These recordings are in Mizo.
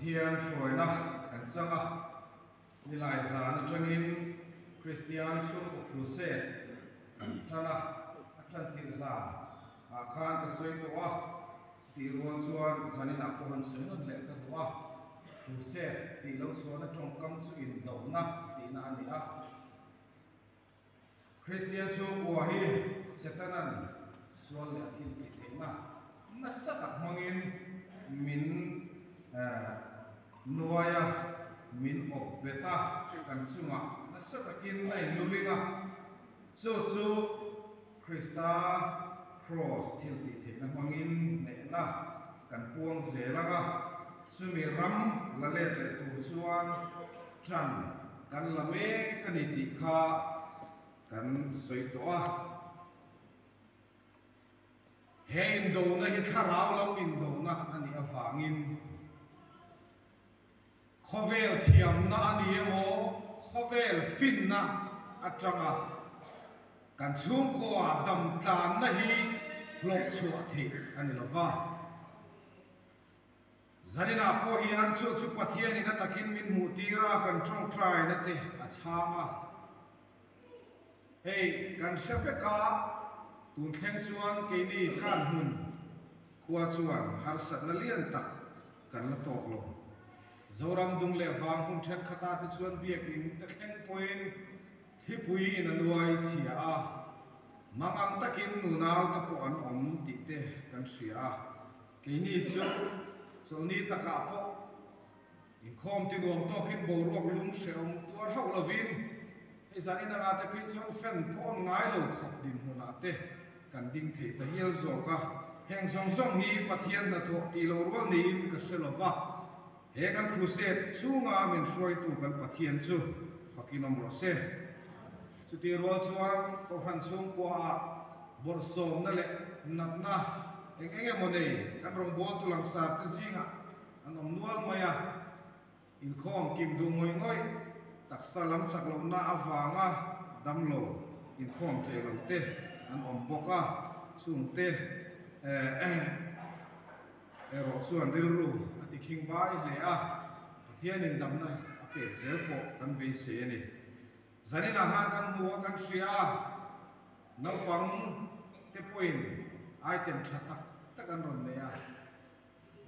Pathian hruaina kan chang a, nilai zan atangin Kristian chhungkaw crusade kan tan a, a tantir zan ah khan ka sawi tawh a, chutih rual chuan zaninah pawh han sawi nawn leh ka duh a, crusade tih lo chhuahna tawngkam chu indohna tihna a ni a. Kristian chhungkua hi Setanan sual leh a thil tih theihna nasa tak hmangin min nuai a, min awp bet a, kan chungah nasa takin a inluling a. Chu chu Krista Kraws thil tih theihna hmangin hnehna kan puang zel ang a, chumi ram la let leh tur chuan ṭan kan la mek a ni tih kha kan sawi tawh a. He indona hi thlarau lo indona a nih avangin khawvel thiamna a ni emaw, khawvel finna atanga kan chhungkaw damtlanna hi hlawhchhuah theih a ni lova. Zaninah pawh hian chu chu Pathianin a takin min hmuh tir a, kan tawngtaina te a chhang a. Hei, kan hre vek a, tun thleng chuan keini kan hmun khua chuan harsatna lian tak kan la tawk lo. Zoram dung leh vang hmun thenkhatah te chuan biakin te thleng pawhin thlipui in a nuai chhia a, mangang takin nunau te pawh an awm tih te kan hria a. Keini chu chawlhni takah pawh inkhawm ti nuam tawkin boruak lung hrehawm tuar hauh lovin hei zan inanga te phei chuan fan pawh an ngai lo khawp dinhmunah te kan ding thei ta hial zawk a. Heng zawng zawng hi Pathian hnathawh tih lo rual niin ka hre lova, he kan crusade chhunga min hruaitu kan Pathian chu fakin awm rawh se. Chutih rual chuan Kohhran chhungkuaah bawrhsawmna leh natna eng eng emaw nei kan rawngbawltu langsar te zingah an awm nual mai a, inkhawm kim duh ngawih ngawih, taksa lam chak lohna avanga damlo inkhawm thei lo te an awm bawk a, chungte erawh chuan rilru a ti khing bai hle a, Pathianin damna a pek zel pawh kan beisei a ni. Zaninah khan kan hmu a, kan hria a, naupang te pawhin item tha tak tak an rawn nei a,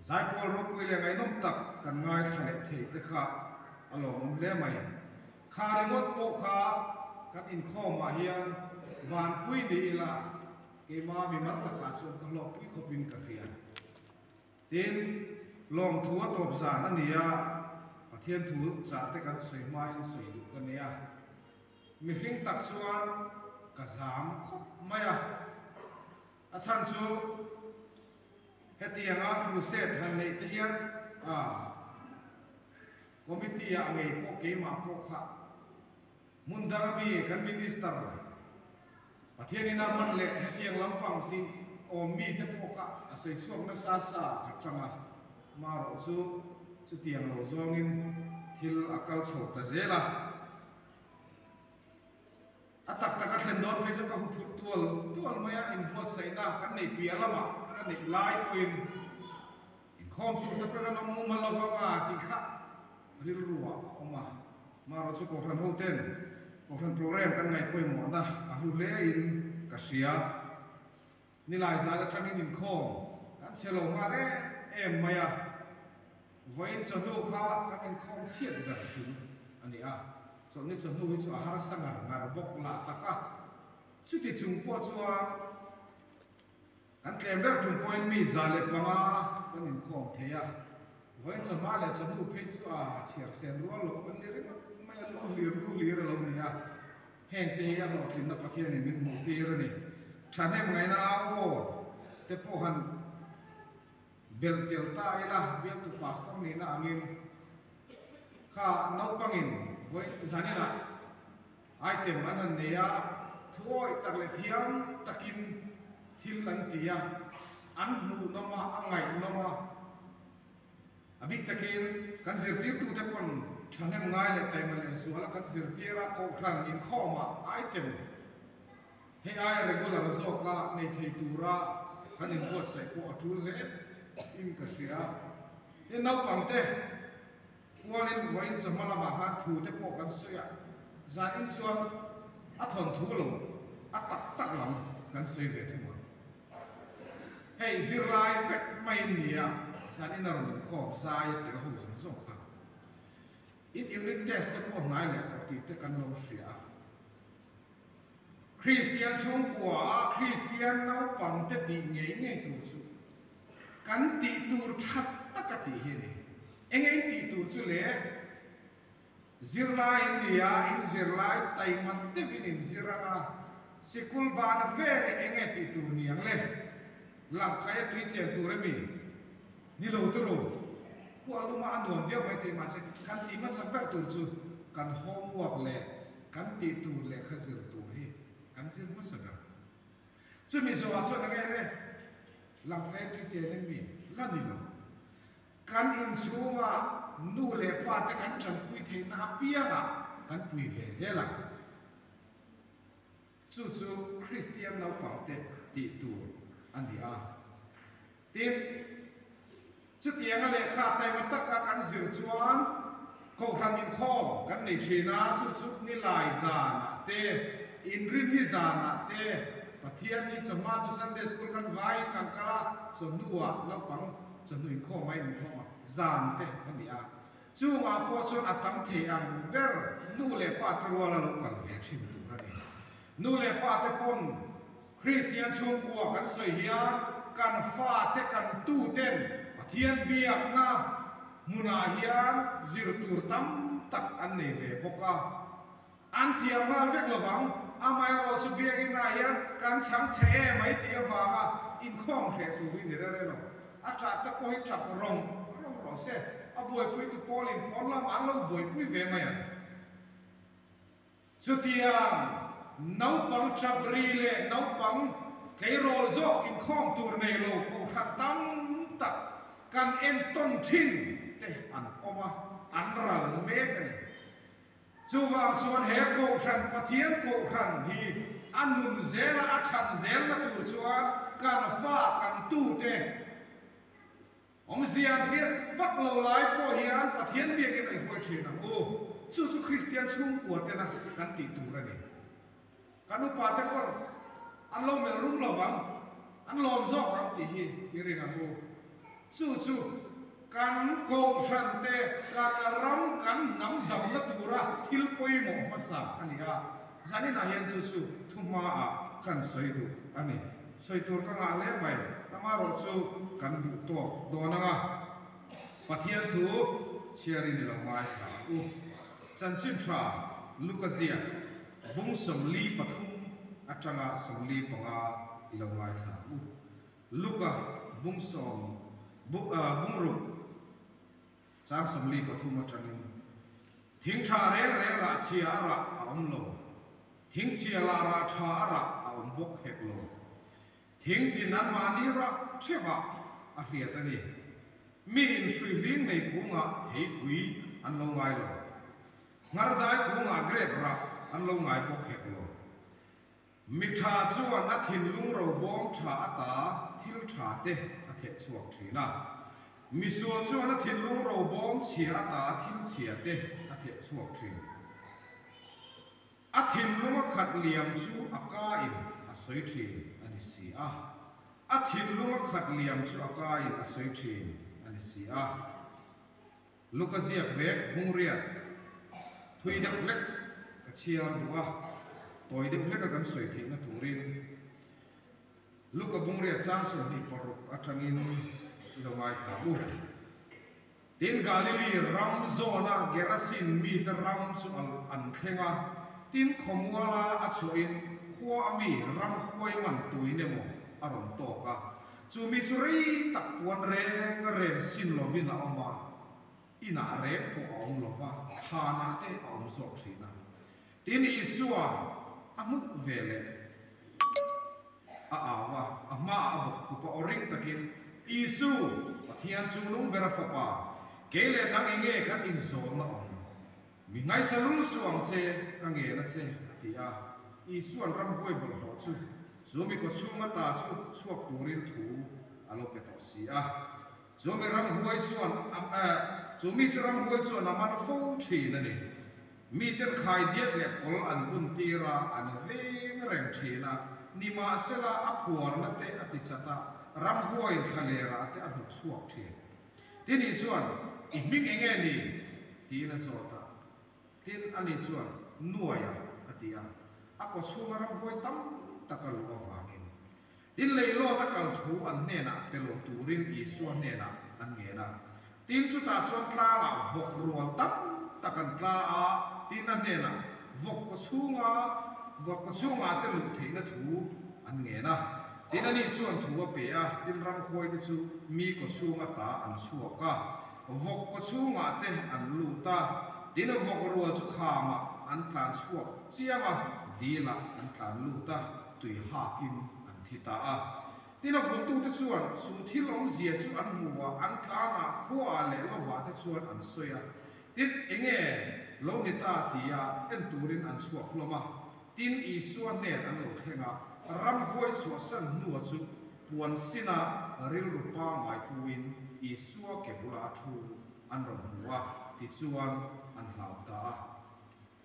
zaipawl ropui leh ngaihnawm tak kan ngaithla leh thei te kha a lawmawm hle mai. Kha ringawt pawh kha kan inkhawmah hian vanpui ni ila keima mimal takah chuan ka hlawkpui khawpin ka hria. Tin, lawmthu a tawp zan a ni a, Pathian thu chah te kan sawi hmain sawi duh ka nei a. Mihring tak chuan ka zam khawp mai a. A chhan chu hetianga crusade han neih te hian a committee ah ngei pawh keimah pawh kha Hmun dang ami kan Minister Pathianin a hman leh hetiang lampang tih awm mite pawh kha a sawi chhuak nasa sa ka tang a, marawh chu chutiang lo zawngin thil a kal chho ta zel a. A tak tak a thlen dawn phei chuan ka huphurh tual tual mai a, inbuatsaihna kan neih piah lamah ka neih lai pawhin Inkhawm tur te pawh kan awm mumal lo vang a tih kha rilru ah a awm a. Marawh chu Kohhran ho ten Kohhran program kan ngaih pawimawhna a hlu hle in ka hria. Nilai zan atangin inkhawm kan chhe lo nghal em em mai a. Vawiin chawhnu kha kan inkhawm chhiat ber tum a ni a. Chawlhni chawhnu hi chu a harsa ngar ngar bawk lah tak a. Chuti chung pawh chuan. Kan tlem ber tum pawhin mi 105 kan inkhawm thei a, vawiin chawhma leh chawhnu phei chu a chhiar sen rual loh kan ni ringawt mai a, lu hlir lu hlir a lo ni a, hengte hi a hlawhtlinna Pathianin min hmuh tir a ni. Thahnem ngaihna au aw te pawh han belh tel ta ila, bialtu pastor nihna angin kha naupangin vawiin zaninah Item an han nei a, thuawih tak leh thiam takin thil an ti a, an hmuhnawm a, a ngaihnawm a. A bik takin kan zirtirtute pawn thahnem ngai leh taima leh zuala kan zirtir a, kohhran inkhawmah item hei aia regular zawka nei thei tura kan inbuatsaih pawh a tul hle in ka hria. Tin, naupangte. Pualin vawiin chawhma lamah khan thu te pawh kan sawi a, zanin chuan a thawnthu lo a tak tak lam kan sawi ve thung ang. Hei zirlai vek maiin nia zanin a rawn inkhawm zai a tel ho zawng zawng kha. In unit test te pawh hnai leh tawh tih te kan lo hria a. Kristian chhungkua a Kristian naupang te tih ngei ngei tur chu kan tih tur tha taka tih hi a ni. Enge in tih tur chu le? Zirlai in ni a, in zirlai taima deuhin in zir ang a, sikul ban veleh enge tih tur ni ang le? Langkai a tui chen tur emi? Ni lo turu. Khua luma a nuam viau mai thei mahse kan tih hmasa ber tur chu kan homework leh kan tih tur lehkha zir tur hi kan zir hmasa ber. Chumi zawhah chuan enge le? Langkai a tui chen emi? La ni lo. Kan inchhunga nu leh pa te kan tanpui theihna apiangah kan pui ve zel ang. Chu chu Kristian naupangte tih tur a ni a. Tin, chutianga lehkha taima taka kan zir chuan Kohhran inkhawm kan nei thin a, chu chu nilai zanah te, inrinni zanah te, Pathianni chawhma chu Sunday School kan vaiin kan kal a, chawhnuah naupang chawhnu inkhawm aiin inkhawm a, zan te a ni a. Chungah pawh chuan a tam thei ang ber nu leh pa te ruala lo kal ve thin tur a ni. Nu leh pa te pawn Kristian chhungkua kan sawi hian kan fate kan tuten Pathian biakna hmunah hian zir tur tam tak an nei ve bawk a. An thiam nghal vek lovang, amaherawh chu biakinah hian kan chhang chhe em mai tih avanga inkhawm hreh tur hi ni reng reng lo. A ṭah te pawh hi ṭap rawng rawng rawh se, a buaipuitu pawlin pawn lamah an lo buaipui ve mai ang. Chutiang naupang ṭap ri leh naupang tleirawl zawk inkhawm tur nei lo kohhran tam tak kan entawn ṭhin te an awm a, an ral mek a ni. Chuvang chuan he Kohhran, Pathian Kohhran hi a nun zela a than zelna tur chuan kan fa, kan tute awmzia an hriat vak lo lai pawh hian Pathian biakin a i hruai thin ang u. Chu chu Kristian chhungkua tena kan tih tur a ni. Kan upate pawh an lo melh rum lo vang, an lawm zawk ang tih hi i ring ang u. Chu chu kan kohhran te, kan ram, kan hnam damna tura thil pawimawh hmasa a ni a. Zaninah hian chu chu thuhmaah kan sawi duh a ni. Sawi tur ka ngah hle mai, amaherawh chu kan duh tawk dawn ang a. Pathian thu chhiarin i lo ngaithla ang u. Chanchin tha Luka ziak bung 43 atanga 45 i lo ngaithla ang u. Luka bung sawm bung ruk chang 43 atangin, Thing tha reng reng rah chhia a rah a awm lo, thing chhia lah rah tha a rah a awm bawk hek lo. Thing tin anmahni rah theuhah a hriat a ni. Mi inhrui hling nei kungah theipui an lo ngai lo. Nghardai kungah grep rah an lo ngai bawk hek lo. Mi tha chuan a thinlung robawm tha ata thil tha te a theh chhuak thin a. Mi sual chuan a thinlung robawm chhia ata thil chhia te a theh chhuak thin. A thinlung a khat liam chu a ka in a sawi thin a ni si a. A thinlung a khat liam chu a ka in a sawi thin a ni si a. Luka ziak vek bungriat thui deuh hlek ka chhiar duh a, tawi deuh hleka kan sawi theihna turin Luka bungriat chang 26 atangin i lo ngaithla u. Tin, Galili ram zawna Gerasin mite ram chu an thleng a, tin khawmuala a chhuahin khua a mi ram huai man tuin emaw a rawn tawk a, chu mi chu rei tak puan reng reng sin lovin a awm a, inah reng pawh a awm lo va, thlanah te a awm zawk thin a. Tin, Isua a hmuh ve leh a au a, a hmaah a bawk khup a, aw ring takin, Isu, Pathian chu lung ber a fapa, kei leh nang enge kan inzawnna awm? Mi ngaisa lul suh ang che, ka ngen a che, a ti a. Isua'n ramhuai bawlhhlawh chu chu mi kawchhung ata chu chhuak turin thu a lo pe tawh si a. Chu mi ramhuai chuan chu mi chu ramhuai chuan a man fo thin a ni. Miten khaidiat leh kawl an bun tir a, an veng reng thin a. Nimahsela, a phuarna te a ti chat a, ramhuaiin thlalerah te a hnuk chhuak thin. Tin Isua'n, I hming eng nge ni? tiin a zawt a. Tin, ani chuan, Nuaia, a ti a. A kawchhunga ramhuai tam tak a luh avangin. Tin, leilawt a kal thu an hnenah pe lo turin Isua hnenah an ngen a. Tin, chutah chuan tlangah vawk rual tam tak an tla a, tin a hnenah vawk kawchhunga vawk kawchhungah te luh theihna thu an ngen a. Tin, ani chuan thu a pe a, tin ramhuaite chu mi kawchhunga ta an chhuak a, vawk kawchhungah te an lut a, tin vawk rual chu khamah an tlan chhuak chiam a, dilah an tlan lut a. Tui hakin an thi ta a. Tin a vultute chuan chu thil awmzia chu an hmu a, an tlan a, khuaah leh lovah te chuan an sawi a. Tin, enge lo ni ta tia en turin an chhuak hlawm a. Tin, Isua hnen an lo thleng a, ramhuai chhuahsan hnua chu puan sina rilru pangngai puin Isua ke bula a thu an rawn hmu a, tichuan an hlau ta a.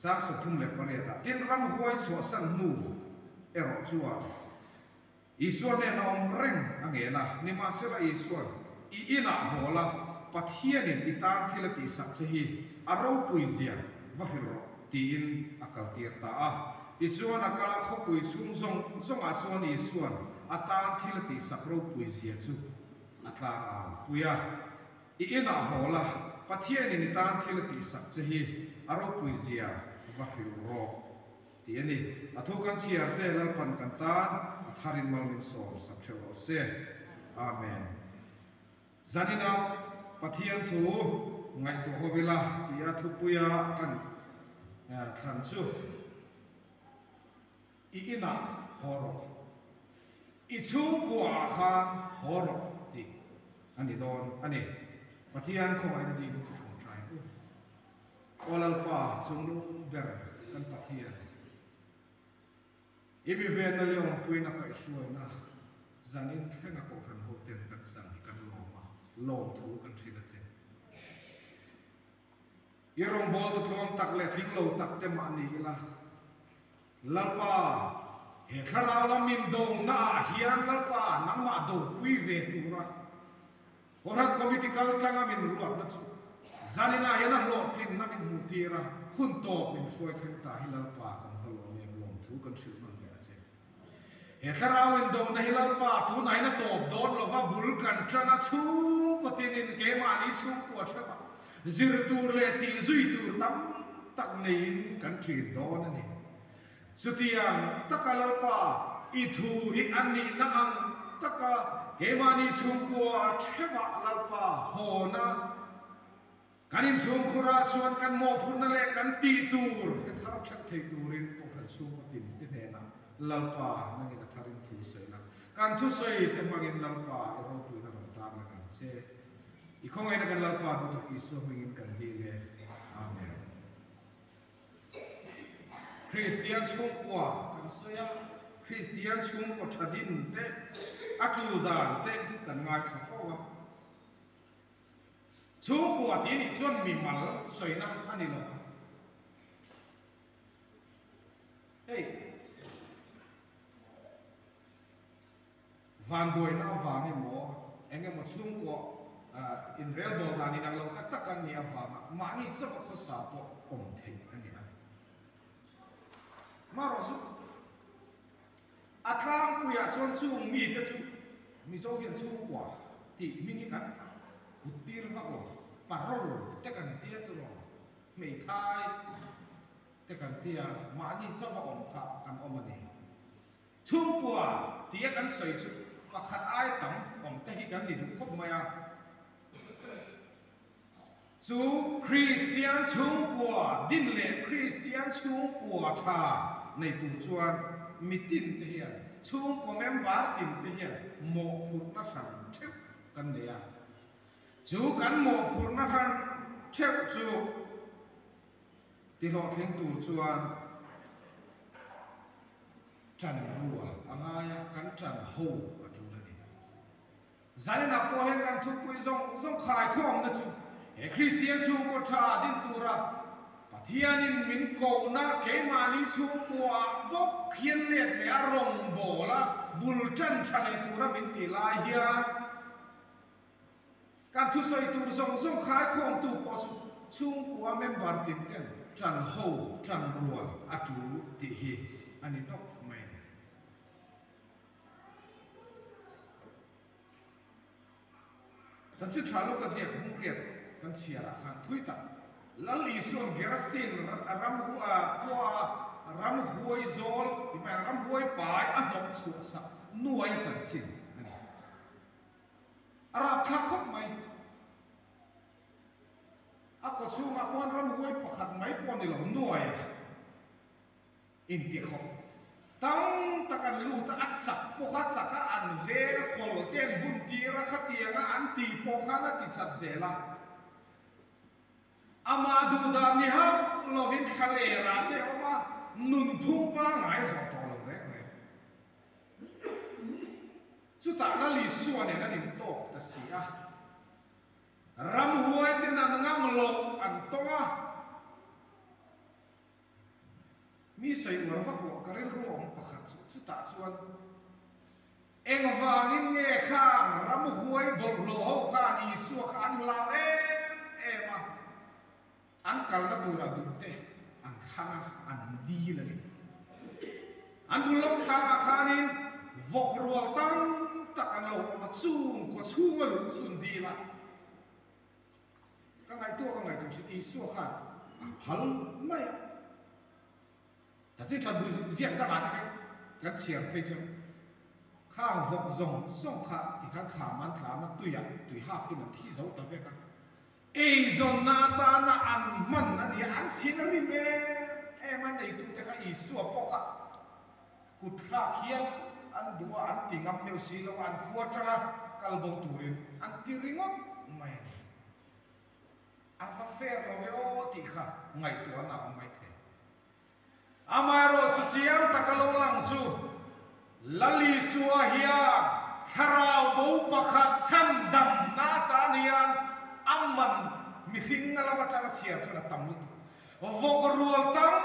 Chang 38 ah tin ramhuai chhuahsan hnu erawh chuan Isua nen a awm reng a ngen a, nimahsela Isua'n i inah haw la, Pathianin i tan thil a tihsak che hi a ropui zia va hrilh rawh tiin a kaltir ta a. Tichuan a kal a khawpui chhung zawng zawngah chuan Isua'n a tan thil a tihsak ropui zia chu a tlang au pui a. I inah haw la, Pathianin i tan thil a tihsak che hi a ropui zia va hrilh rawh, tih a ni. A thu kan chhiar te Lalpan kan tan a tharin mal min sawm sak theuh rawh se. Amen. Zaninah Pathian thu ngaihtuah ho ila tih a thupuia kan thlan chu. I inah haw rawh. I chhungkuaah khan haw rawh tih a ni dawn a ni. Pathian khawngaihna ni hi thu thawn u. Aw Lalpa chungnung ber kan Pathian, i mi venna leh awmpuina kaihhruaina zanin thlenga Kohhran hoten kan chang hi kan lawm a, lawmthu kan hrilh a che. I rawngbawltu tlawm tak leh tling lo tak te mah ni ila, Lalpa, he thlarau lam min dawngna ah hian Lalpa nangmah dopui ve tura Kohhran Committee kal tlanga min ruatna chu zaninah hian a hlawhtlinna min hmuh tir a, hun tawp min hruai thleng ta hi Lalpa kan va lawm em lawmthu kan hrilh hman leh a che. He thlarau indona hi Lalpa tunah hian a tawp dawn lova bul kan tan a, chhungkaw tinin keimahni chhungkua theuh a, zir tur leh tih zui tur tam tak neiin kan thin dawn a ni. Chutiang taka Lalpa i thu hi a nihna ang taka keimahni chhungkua theuhah Lalpa hawna, Kan inchhungkhurah chuan kan mawhphurhna leh kan tih tur hre thar theuh thei turin Kohhran chhungkaw tin te hnenah Lalpa nangin a tharin thu sawi la. Kan thusawi te hmangin Lalpa i ropuina rawn tar lang ang che. I khawngaihna kan Lalpa duhtak Isua hmingin kan dil e. Amen. Kristian chhungkua kan sawi a, Kristian chhungkaw tha din te, a tul dan te kan ngaithla fo a. Chhungkua tih nih chuan mimal sawina a ni lo. Hei, vanduaina avang emaw, eng emaw chhungkua inrelbawl dan inang lo tak tak an nih avanga mahni chauh a khawsa pawh awm theih a ni a. Marawh chu A tlangpuiah chuan chung mite chu Mizo hian chhungkua tih hming hi kan kut tir vak lo, parol te kan tia tiraw, hmeithai te kan tia, mahni chauh a awm kha kan awm a ni. Chhungkua tia kan sawi chu pakhat ai tam awm te hi kan ni duh khawp mai a. Chu Kristian chhungkua din leh Kristian chhungkua tha nei tur chuan mitin te hian, chhungkaw member tin te hian mawhphurhna hran theuh kan nei a. Chu kan mawhphurhna hran theuh chu tihlawhtling tur chuan ṭan rual a ngai a, kan ṭan ho a ṭul a ni. Zaninah pawh hian kan thupui zawng zawng khaikhawmna chu he Kristian chhungkaw tha din tura Pathianin min kohna keimahni chhungkuaah bawk hian let leh a rawngbâwl a bul ṭan ṭha leh tura min tih lai hian kan thusawi tur zawng zawng khaikhawmtu pawh chu chhungkua member tin ten ṭan ho ṭan rual a ṭul tih hi a ni tawp mai a ni. Chanchin tha lo ka ziak hmung riat kan chhiarah khan thui tak Lal Isuan Gerasin ram khua ramhuai zawl ti mai ang ramhuai pai a hnawh chhuah sak nuai a chanchin a ni. A rapthlak khawp mai. A kawchhungah pawh ramhuai pakhat mai pawh ni lo nuai a. Intikhawp tam tak an lut a, a chak pawh kha chak a, an veng a, kawl te an hun tir a, khatianga an tih pawh khan a ti chat zel a. Amah duhdan ni hauh lovin thlalerah te a awm a, nunphung pangngai zawh tawh lo reng reng. Chutah Lalisua nen an intawk ta si a, ramhuai ten an ngam loh an tawng a. Mi sawi uar vak loh ka rilru awm pakhat chu chutah chuan engvangin nge khang ramhuai bawlhhlawh ho khan Isua kha an hlau em em a, an kalna tura duhte an thlang a, an dil a ni. An bul lawk tlangah khanin vawk rual tam tak an lo awm a, chung kawchhunga luh chu an dil a. Ka ngaihtuah ka ngaihtuah thin Isua khan a phal mai a. Chanchin tha bu ziak dangah te khan kan chhiar phei chuan khang vawk zawng zawng kha tikhan kham an tlam a, tuiah tui hak in an thi zo ta vek a. Eizawnna atana an hman a nia, an thin a rim em em a, neitute kha Isua pawh kha Kut thlak hian an duh a, an ti ngam meuh si lo a, an khua tanga kal bo turin an ti ringawt mai a ni. A va fair lo ve aw tih kha ngaihtuahna a awm mai thei. Amaherawhchu chiang taka lo lang chu Lalisua hian thlarau bo pakhat chhan damna atan hian a man mihring a lam atanga chhiar chuan a tam lutuk. Vawk rual tam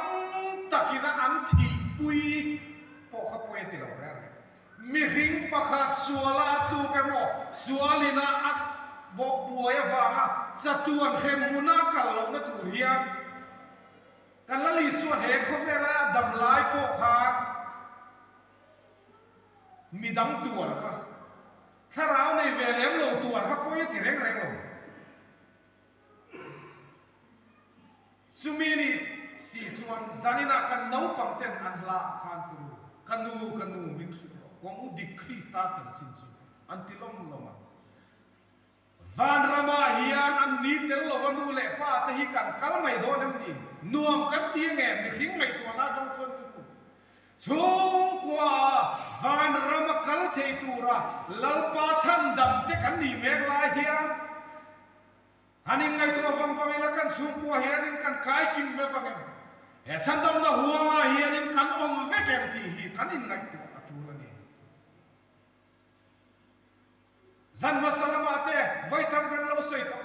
takin a an thihpui pawh kha pawi a ti lo reng reng. Mihring pakhat suala a tluk emaw, sualina a bawh buai avanga chatuan hremhmuna a kal lohna tur hian kan Lal Isuan he khawvela a dam lai pawh khan midang tuar kha, thlarau nei ve lem lo tuar kha pawi a ti reng reng lo. Chumi ni si chuan zaninah kan naupang ten an hla ah khan turu, Ka nu, ka nu min hrilh rawh, kawng dik Krista chanchin chu an ti lawm lawm a. Vanramah hian an ni tel lova nu leh pa te hi kan kal mai dawn em ni? Nuam kan ti ange mihring ngaihtuahna atang chuan chu kum chhungkua vanrama kal thei tura Lalpa chhandam te kan nih mek lai hian Han inngaihtuah vang vang ila kan chhungkua hianin kan kai kim ve vang em? He chhandamna huangah hianin kan awm vek em tih hi kan inngaihtuah a tul a ni. Zan hmasa lamah te vawi tam kan lo sawi tawh.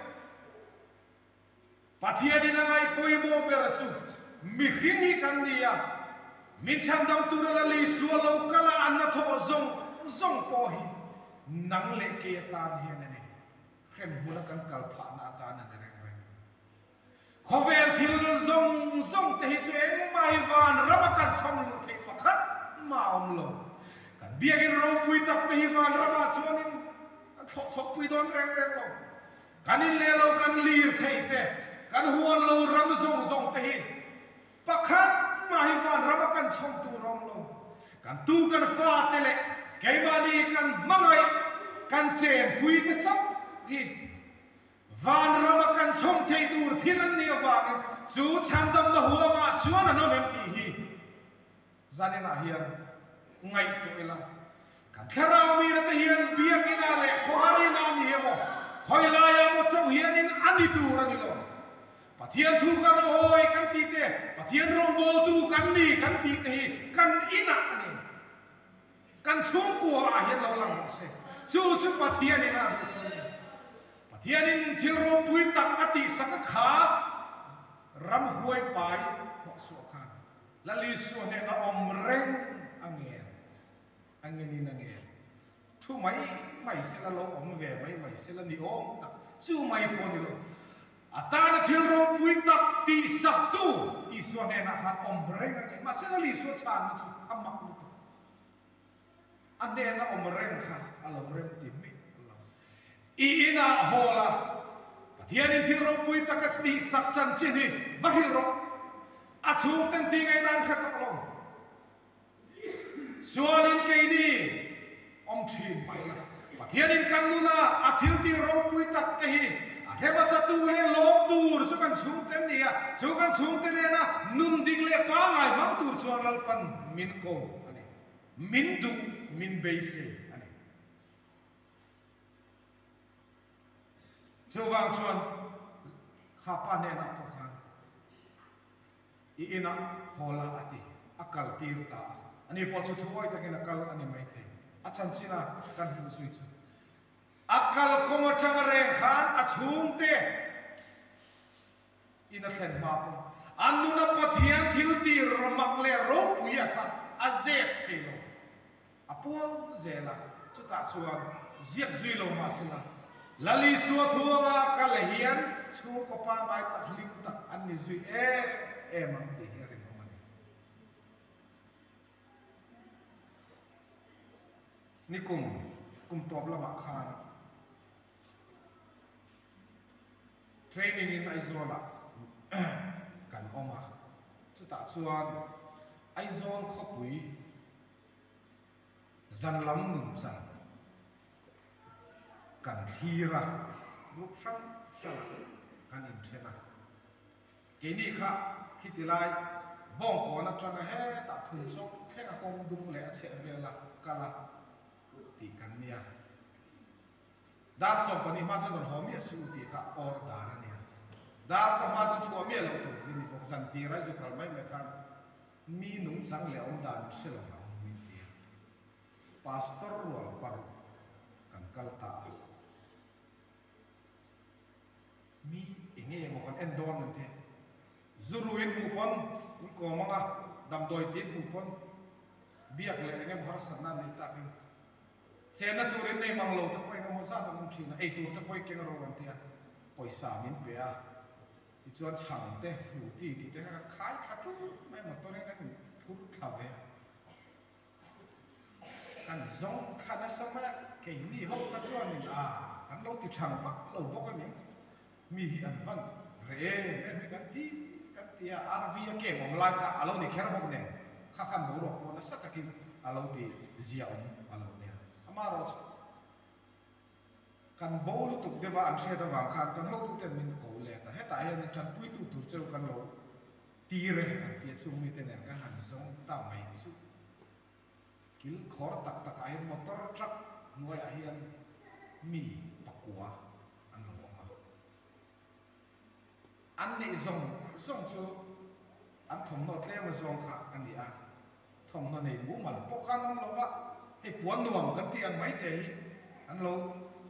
Pathianin a ngaih pawimawh ber chu mihring hi kan ni a, min chhandam tura Lal Isua lo kal a an hnathawh zawng zawng pawh hi nang leh kei atan hian a ni. Hremhmuna kan kal phahna atan a ni reng reng. Khawvel thil zawng zawng te hi chu engmah hi van rama kan chhawm luh theih pakhat mah a awm lo. Kan biakinn ropui tak te hi van ramah chuanin a thlawh chhawkpui dawn reng reng lo. Kan in leh lo kan lir thei te, kan huan lo ram zawng zawng te hi Pakhat mah hi vanram a kan chhawm tur a awm lo. Kan tu kan fate leh keimahni kan hmangaih kan chenpui te chauh hi vanram a kan chhawm thei tur thil an nih avangin chu chhandamna huangah chuan an awm em tih hi zaninah hian ngaihtuah ila. Kan thlarau mite te hian biakinah leh khawharinah a ni emaw, khawilaiah emaw chauh hianin a ni tur a ni lo. Pathian thu kan awi kan tih te, Pathian rawngbawltu kan ni kan tih te hi kan inah a ni. Kan chhungkua ah hian lo lang rawh se. Chu chu Pathianin a duh chu a ni. Pathianin thil ropui tak a tihsak a kha ramhuai pai hnawhchhuah khan Lal Isua hnena awm reng a ngen, a ngenin a ngen. Thu mai mai sela lo awm ve mai mai sela ni awm tak chu mai pawh a ni lo. A tana thil ropui tak tihsaktu Isua hnenah khan awm reng a ngen. Mahse Lal Isua chhanna chu a mak lutuk. A hnena awm reng kha a lo rem ti hmeh lo. I inah haw la, Pathianin thil ropui taka sihsak chanchin hi va hrilh rawh. A chhungten ti ngei nan hre tawh lo. Sualin keini awm thin mai la. Pathianin kan nuna a thil tih ropui tak te hi a hre hmasatu leh lawm tur chu kan chhungten ni a, chu kan chhungte nena nun dik leh pangngai hmang tur chuan Lalpan min ko a ni. Min duh, min beisei a ni. Chuvang chuan kha pa hnenah pawh khan i inah haw la a ti, a kal tir ta a. Ani pawh chu thuawi takin a kal a ni maithei. A chanchin a kan hmuh zui chu a kal kawng atanga reng khan a chhungte In a thlen hma pawh a nuna Pathian thil tir mak leh ropuia kha a zep thei lo. A puang zel a, chutah chuan ziak zui lo mah sela, Lal Isua thu anga kal hian chhungkaw pangngai tak hlim tak an ni zui em em ang tih hi a rinawm a ni. Nikum kum tawp lamah khan Training in Aizawl ah kan awm a, chutah chuan Aizawl khawpui zan lam nunchang kan thlir a, group hrang hrang ah kan inthen a, keini kha khiti lai Bawngkawn atanga hetah Phunchawk thleng a kawng dung leh a chheh vel a kal a tih kan nia. Dar 12 hma chuan rawn haw miah suh u tih kha order a nia. Dar ka hma chu chhuah miah loh tur tih ni bawk. Zan tir a zu kal mai mai khan mi nungchang leh awm dan hre lo vang min ti a. Pastor rual paruk kan kal ta a. Mi eng nge emaw kan en dawn an ti. Zu ruin hmuh pawn in kawm ang a, damdawi tiin hmuh pawn biak leh eng emaw harsatna an nei takin Chenna turin nei mang lo te pawh engemaw zat an awm thin a, ei tur te pawh i keng ro an ti a, pawisa min pe a, tichuan chhang te, fruti tih te kha kan khai thla ṭul mai a, motor in kan in phur thla ve a, kan zawng thla nasa mai a, keini ho kha chuanin a kan lo ti thang vak lo bawk a ning chu, mi hi an van reh em em hi kan ti kan ti a, RV a kem awm lai kha a lo ni kher bawk nen kha khan boruak pawh nasa takin a lo ti zia awm a lo nia. Amaherawh chu kan bo lutuk deuh a an hriat avang khan kan hotuten min ko let a, hetah hian tanpuitu tur cheu kan lo tir e an ti a, chung mite nen kan han zawng ta mai chu. Kil khawr tak takah hian motor truck hnuaiah hian mi pakua an lo awm a. An neih zawng zawng chu an thawmhnaw tlem a zawng kha a ni a, thawmhnaw nei mumal pawh kha an awm lo va, hei puan nuam kan tih ang mai te hi an lo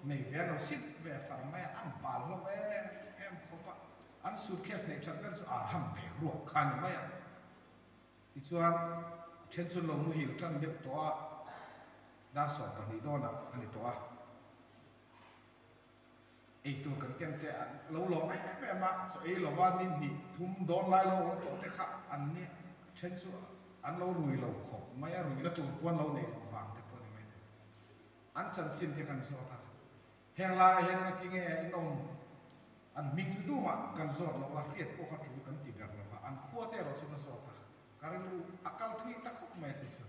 nei ve, an lo sit ve far mai a, an bal hlawm em em khawp a, an suitcase neih that ber chu arham bag ruak kha a ni mai a. Tichuan, a then chuan lo muhil tan deuh tawh a, dar 12 dawnah a ni tawh a. Eitur kan ken te an lo lawm em em a, chaw ei lova ni hnih thum dawn lai lo awm tawh te kha an nia, a then chu an lo rui lo khawp mai a, ruihna tur pawh an lo nei loh vang te pawh a ni mai thei. An chanchin te kan zawt a, heng laiah hian engati nge in awm An hming chu tumah kan zawt lo a, hriat pawh kha tul kan ti ber lo va, an khua te erawh chu ka zawt a, ka rilru a kal thui ta khawp mai chu chu.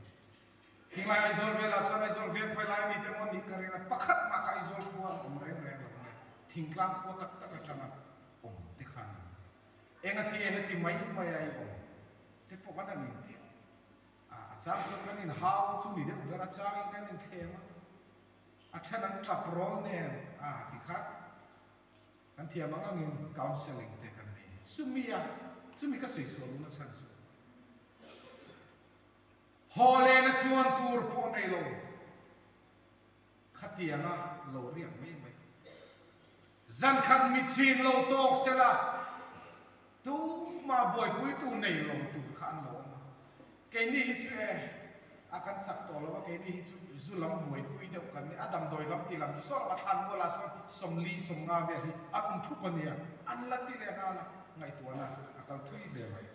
Thinglai Aizawl velah chuan Aizawl veng khawi lai mite maw nih ka ring a, pakhat mah kha Aizawl khua an awm reng reng lo mai, thingtlang khua tak tak atanga awm te khan an ni. Engati e heti mai mai a i awm te pawh kan han inti a, a chang chuan kan inhau chu ni deuh ber, a changin kan inthlem a, a then an tap rawl nen a ti kha. Kan thiam ang angin counselling te kan nei. Chumi a, chumi ka sawi chhuah duhna chhan chu haw lehna chuan tur pawh nei lo. Khatianga lo riak mai mai. Zan khat mi chin lo tawk sela, tumah buaipuitu nei lo tur kha an lo awm a. Keini hi chu e, a kan chak tawh lo a, keini hi chu zu lam buaipui deuh kan ni. A damdawi lam ti lam chu saw lamah thlan mualah sawn 40, 50 vel hi an awm thup a nia, an la ti leh nghal a, ngaihtuahna a kal thui hle mai.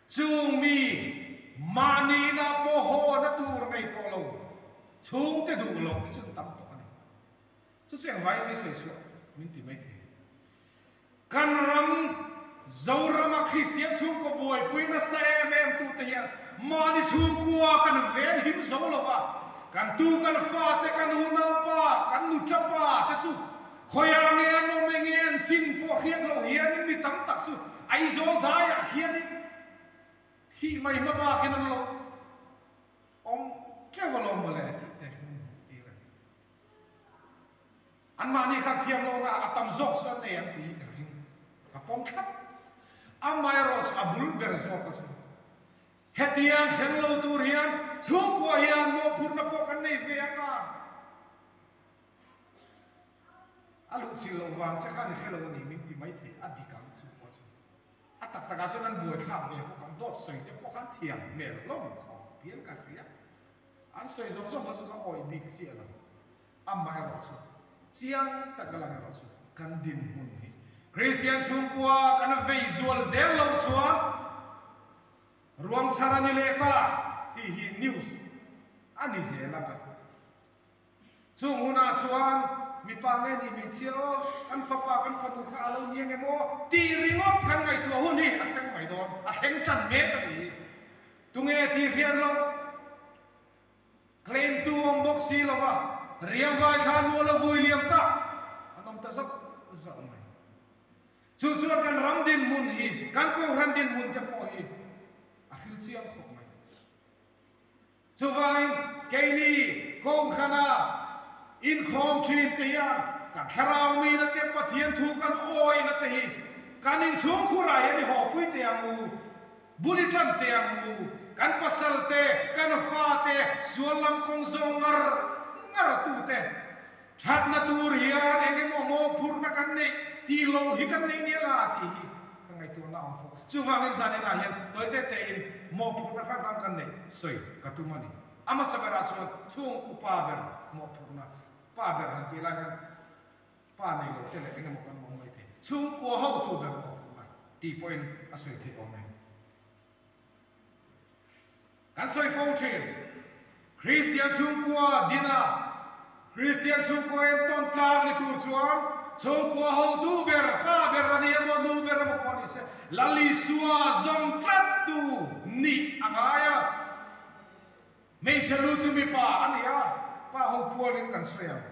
Chung mi mahni inah pawh hawna tur nei tawh lo, chhungte duh loh te chu an tam tawh a ni. Chu chu engvai enge sawi chhuah min ti mai thei. Kan ram Zorama Kristian chhungkaw buaipui nasa em em tute hian mahni chhungkua kan ven him zo lo va, kan tu kan fate, kan unaupa, kan nuṭapa te chu khawiah nge an awm enge an chin pawh hriat loh hianin mi tam tak chu Aizawl daiah khianin thih mai hma bakin an lo awm teuh alawm mawle tih te min hmuh tir a ni. Anmahni khan thiam lohna a tam zawk chu an nei ang tih hi ka ring. Ka pawm thlap. Amaherawhchu a bul ber zawka chu hetiang thleng lo tur hian chhungkua hian mawhphurhna pawh kan nei ve ang a. A luhchilh loh vang che khan i hre lo a ni min ti mai thei a dik ang chu pawh chu. A tak takah chuan an buaithlak ve bawk ang. Dawt sawi te pawh khan thiam hmel hlawm khawp hian ka hria. An sawi zawng zawng kha chu ka awih bik chiah lo. Amaherawh chu chiang taka lang erawh chu kan dinhmun hi Kristian chhungkua kan vei zual zel loh chuan ruang chhar a ni leh ta tih hi news a ni zel ang a. Chung hunah chuan mipa nge nih hmeichhia aw, kan fapa kan fanu kha a lo ni ang em aw tih ringawt kan ngaihtuah hun hi a thleng mai dawn, a thleng tan mek a nih hi. Tunge tih hriat loh? Claim tu awm bawk si lo va, riangvai thla nual a vui liam tak an awm ta zauh zauh mai. Chu chuan kan ram dinhmun hi, kan kohhran dinhmun te pawh hi a hril chiang khawp mai. Chuvangin keini kohhrana inkhawm thin te hian kan thlarau mina te Pathian thu kan awihna te hi kan inchhungkhurah hian i hawpui teh ang u. Bul i tan teh ang u, kan pasal te, kan fa te, sual lam kawng zawng ngar ngar tu te, thatna tur hian eng emaw mawhphurhna kan neih tih loh hi kan nei nia la tih hi ka ngaihtuahna a awm fo. Chuvangin zaninah hian tawite tein mawhphurhna hrang hrang kan neih sawi ka tum a ni. A hmasa berah chuan chhungku pa ber mawhphurhna, pa ber han tih lai hian Pa nei lo te leh eng emaw kan awm mai thei. Chhungkua hotu ber mawhphurhna tih pawhin a sawi theih awm e. Kan sawi fo thin. Kristian chhungkua dina Kristian chhungkua entawn tlak ni tur chuan chhungkua hotu ber, pa ber a ni emaw nu ber emaw pawh ni se, Lal Isua zawm tlattu nih a ngai a. Hmeichhe lu chu mipa a ni a, pa ho pualin kan sawi ang.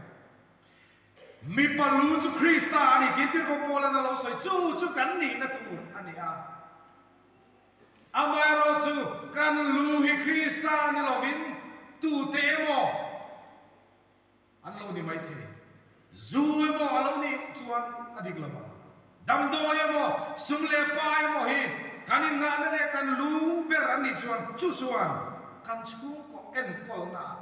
Mipa lu chu Krista a ni tih Tirhkoh Paulan a lo sawi, chu chu kan nihna tur a ni a. Amaherawh chu kan lu hi Krista ni lovin tute emaw an lo ni maithei. Zu emaw a lo nih chuan a dik lo vang. Damdawi emaw, sum leh pa emaw hi kan innghahna leh kan lu ber an nih chuan chu chuan kan chhungkaw enkawlnaah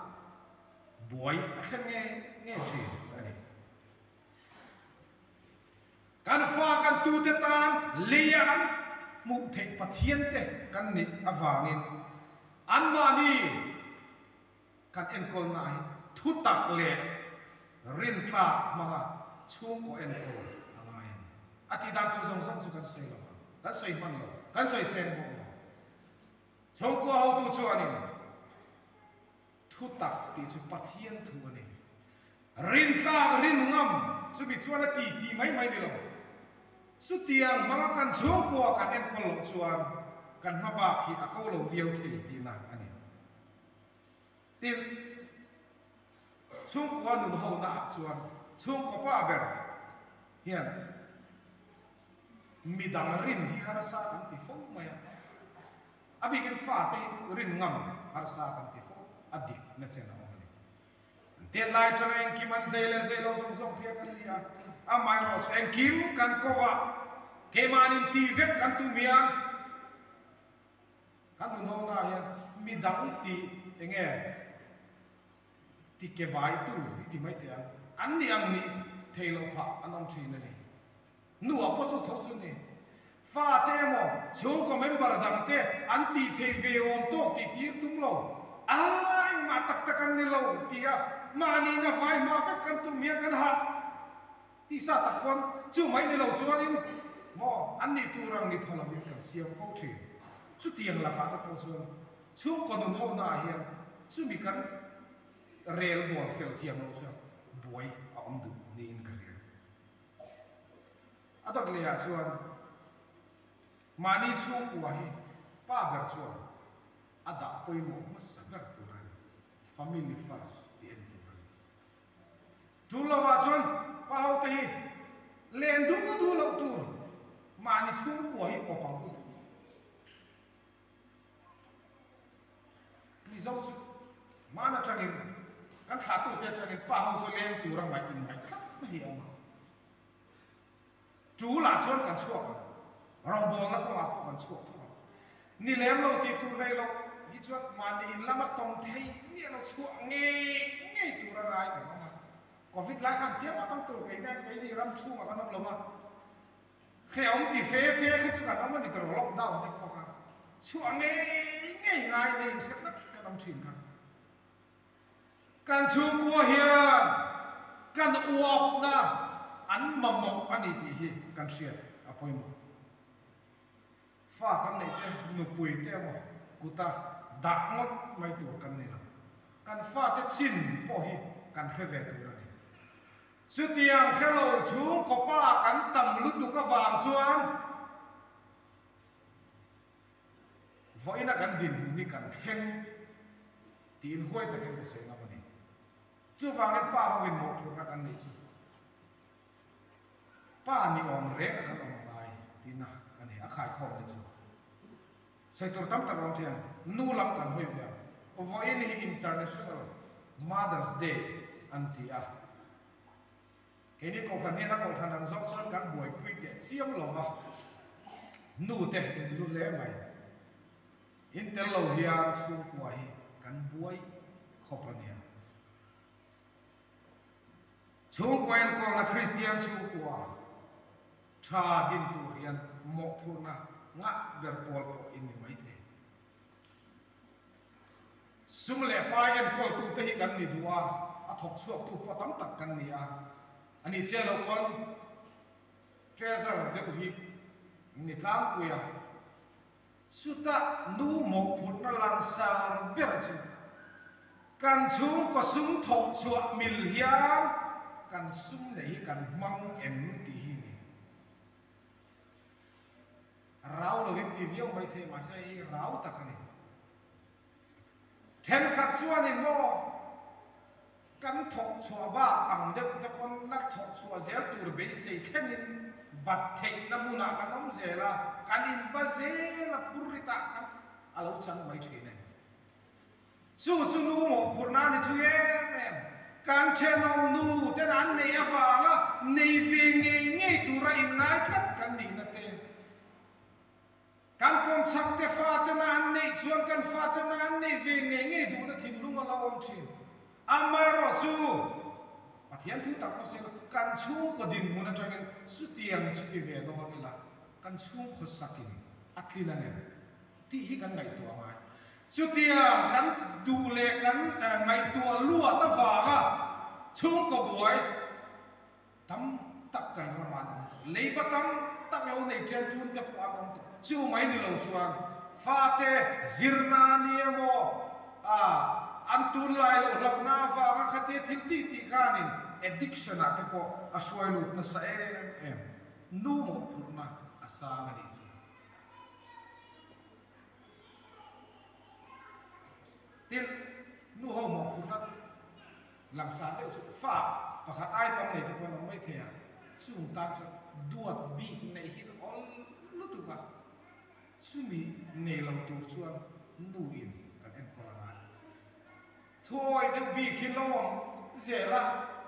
Buai a thleng nge nge thin a ni. Kan fa kan tute tan leia an hmuh theih Pathian te kan nih avangin anmahni kan enkawlna hi thutak leh rintlak hmanga chhungkaw enkawl a ngai a ni. A tih dan tur zawng zawng chu kan sawi lo ang, kan sawi hman lo, kan sawi seng bawk lo. Chhungkua hotu chuanin Thu tak tih chu Pathian thu a ni. Rintlak, rin ngam chumi chuan a ti ti mai mai ni lo. Chutiang hmanga kan chhungkua kan enkawl loh chuan kan hma bak hi a ko lo viau thei tihna a ni. Tin, chhungkua nun hona ah chuan chhungkaw pa ber hian midang rin hi harsa kan ti fo mai a. A bikin fate hi rin ngam harsa kan ti fo, a dik na chen a awm a ni. An tet lai atanga engkim an zei leh zei lo zawng zawng hria kan ni a, amaherawh chu engkim kan ko a, keimahnin ti vek kan tum hian kan nunhona hian midang tih enge? Ti ke bai tu i ti mai teh ang. An ni ang nih thei loh phah an awm thin a ni. Nu ah pawh chu tho chu ni. Fa te emaw chhungkaw member dang te an tih theih ve awm tawk tih tir tum lo. A engmah tak tak an ni lo ti a mahni na vai hma vek kan tum hian kan hah tisa tak pawn chu mai ni lo chuanin maw an nih tur ang ni pha lovin kan siam fo thin. Chutiang lakah te pawh chuan Chhungkaw nun ho naah hian chumi kan rel bual fel thiam loh chuan buai a awm duh niin ka hria. A dawt lehah chuan mahni chhungkua hi pa ber chuan a dah pawimawh hmasa ber tur a ni, family first tih en tur a ni. Tul lovah chuan pa hote hi len duh duh loh tur mahni chhungkua hi awp ang u. Mizo chu hman atangin kan thlahtute atangin pa ho chu leng tura ngaih in ngaih tlat na hi a awm a. Tulah chuan kan chhuak ang, rawngbawlna kawngah pawh kan chhuak tho ang. Ni lem lo tih tur nei lo hi chuan mahni in lama tawng thei miah lo chhuah ngei ngei tura ngai kan awm a. Covid lai khan chiang ngawt ang tur keini keini ram chhungah kan awm lo va. Hrehawm ti fe fe kha chu kan awm a ni tawh lockdown te pawh kha chhuah ngei ngei ngai nei in hre tlat kan awm thin kha. Kan chhungkua hian kan uapna an mamawh a ni tih hi kan hriat a pawimawh. Fa kan neih te nupui te emaw kuta dah ngawt mai tur kan ni lo. Kan fate chin pawh hi kan hre ve tur a ni. Chutiang hrelo chhungkaw pa kan tam lutuk avang chuan vawiina kan dinhmun hi kan thleng tiin huai takin ka sawi ngam a ni. Chuvangin pa hovin mawhphurhna kan neih chu pa ni awm reng a kan awm ngai tihna a ni, a khaikhawmna chu. Sawi tur tam tak a awm thei ang, nu lam kan hawi ve ang. Vawiin hi International Mother's Day an ti a, keini Kohhran hian a Kohhran ang zawk chuan kan buaipui teh chiam lo va, nu te in lu hle mai. In tel lo hian chhungkua hi kan buai khawp a nia. Chhungkua enkawlna Kristian chhungkua. Tha din tur hian mawhphurhna ngah ber pawl pawh in ni maithei. Sum leh pai enkawltute hi kan ni duh a, a thawk chhuaktu pawh tam tak kan ni a, a ni chiah loh pawn treasure deuh hi ni tlangpui a, Chutah nu mawhphurhna langsar ber chu kan chhungkaw sum thawh chhuah mil hian kan sum neih hi kan hmang em tih hi ni. Rau lovin ti viau mai thei mahse hei hi rau tak a ni. Thenkhat chuanin maw Kan thawk chhuah bak ang deuh te pawn la thawk chhuah zel tur beisei thlengin bat theihna hmunah kan awm zel a, kan inba zel a phur rit ah kan a lo chang mai thin e. Chu chu nu mawhphurhna a ni thui em em. Kan thenawm nu ten an neih avanga nei ve ngei ngei tura inngai tlat kan nihna te. Kan kawmchhak te fatena an neih chuan kan fatena an neih ve ngei ngei duhna thinlung a lo awm thin. Amaherawh chu, Pathian thu tak pawh sawi la, kan chhungkaw dinhmun atangin chutiang chu ti ve dawn ila, kan chhungkaw sakin a tlin a nem tih hi kan ngaihtuah ngai. Chutiang kan duh leh kan ngaihtuah luat avanga chhungkaw buai, Tam tak kan ram an awm tawh. Leiba tam tak lo nei ṭian ṭun te pawh an awm tawh. Chu mai ni lo chuan fate zirna ni emaw ah an tunlai loh hlauhna avanga khatia thil tih tih khanin addiction ah te pawh a hruai lut nasa em em. Nu mawhphurhna a sang a nih chu. Tin, nu ho mawhphurhna Langsar deuh chu fa pakhat ai tam nei te pawh an awm mai thei a, chung tan chuan duat bik neih hi a awl lutuk a, chumi nei lo tur chuan nu in kan enkawl a ngai. Thuawi deuh bik hi lo awm zel a,